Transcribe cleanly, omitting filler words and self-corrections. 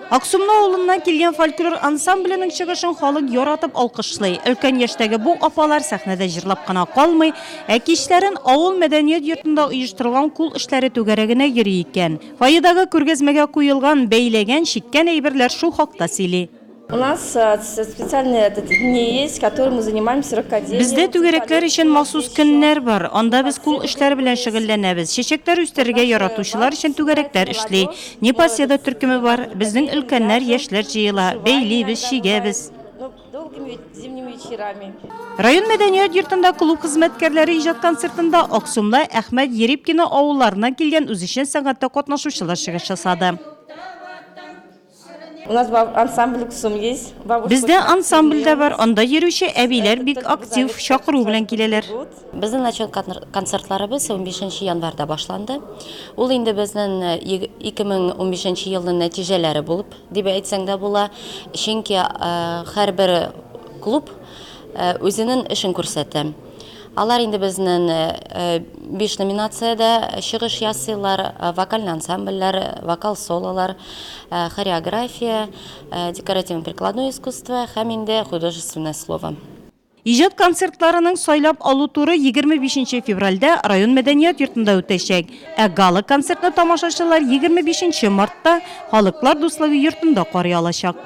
Аксумлы авылыннан килгән фольклор ансамбленең чыгышын халык яратып алкышлый. Өлкән яшьтәге бу апалар сәхнәдә җырлап кына калмый, ә кичләрен авыл мәдәният йортында оештырылган кул эшләре түгәрәгенә йөри икән. Фойедагы күргәзмәгә куелган, бәйләгән, чиккән әйберләр шул хакта сөйли. У нас специальные этот дни есть, которые мы занимаемся рукоделием. Бездә түгәрәкләр өчен махсус көннәр бар. Анда без кул эшләре белән шөгыльләнәбез. Чәчәкләр үстерергә яратучылар өчен түгәрәкләр эшли. Непоседа төркеме бар. Безнең өлкәннәр, яшьләр җыела. Бәйлибез, чигәбез. Район мәдәният йортында клуб хезмәткәрләре иҗат концертында Аксумлы, Әхмәт, Ерипкино авылларыннан килгән үзешчән сәнгатьтә катнашучылар чыгыш ясады. У нас ансамбль Уксум есть. Бездә ансамбль дә бар, анда йөрүче әбиләр бик актив, чакыру белән киләләр. Безнең отчет концертларыбыз 15 январьда башланды. Ул инде безнең 2015 елның нәтиҗәләре булып дип әйтсәң дә була. Чөнки һәрбер клуб үзенең эшен күрсәтә. Алар инде безнең биш номинациядә чыгыш ясыйлар, вокальный ансамбльләр, вокал-сололар, хореография, декоративно-прикладное искусство һәм инде художественное слово. Иҗат концертларының сайлап алу туры 25 нче февральдә район мәдәният йортында үтәчәк, ә гала-концертны тамашачылар 25 нче мартта Халыклар дуслыгы йортында карый алачак.